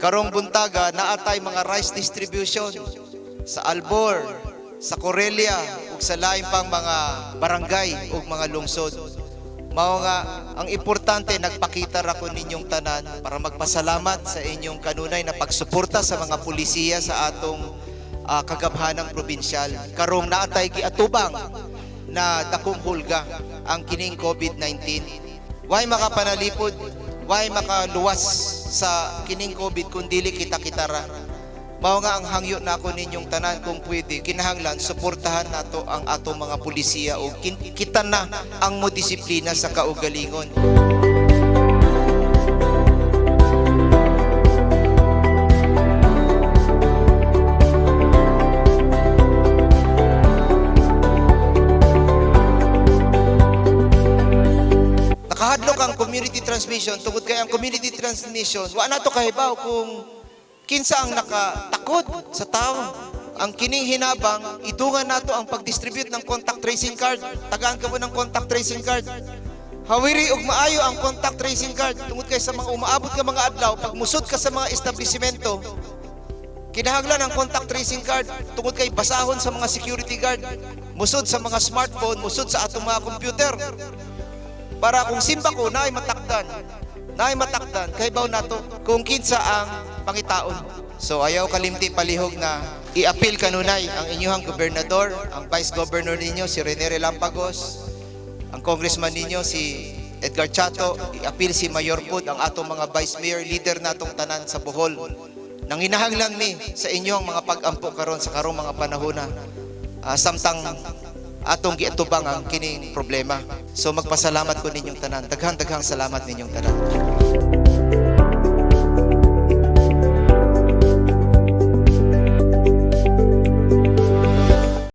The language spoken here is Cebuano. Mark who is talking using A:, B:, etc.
A: Karong buntaga naatay mga rice distribution sa Albor, sa Corelia ug sa lain pang mga barangay ug mga lungsod. Mao nga ang importante, nagpakita ra ko ninyong tanan para magpasalamat sa inyong kanunay na pagsuporta sa mga pulisiya sa atong kagamhanang probinsyal. Karong naatay giatubang na dakong hulga ang kining COVID-19. Why makapanalipod, why makaluwas sa kining COVID kung dili kita kitara? Mao nga ang hangyo nako ninyong tanan, kung pwede, kinahanglan suportahan nato ang atong mga pulisiya o kita na ang modisiplina sa kaugalingon. Nakahadlok ang community transmission tungod kay ang community transmission, wa na to kahibaw kung kinsa ang nakatakod sa tao. Ang kining hinabang, idungan nato ang pag-distribute ng contact tracing card. Tagaan ka mo ng contact tracing card. Hawiri og maayo ang contact tracing card tungod kay sa mga umaabot nga mga adlaw, pag musod ka sa mga establishmento, kinahanglan ang contact tracing card tungod kay basahon sa mga security guard, musod sa mga smartphone, musod sa atong mga computer. Para kung simba ko, naay matakdan. Naay matakdan, kahibaw nato kung kinsa ang pangitaon. So ayaw kalimti palihog na i-appeal kanunay ang inyong gobernador, ang vice governor ninyo si Rene Relampagos, ang congressman ninyo si Edgar Chato, i-appeal si Mayor Pud, ang atong mga vice mayor, leader natong tanan sa Bohol. Nanginahanglan mi sa inyong mga pag-ampo karon sa karong mga panahona. Samtang atong giatubang ang kining problema. So magpasalamat ko ninyong tanan. Daghang-daghang salamat ninyong tanan.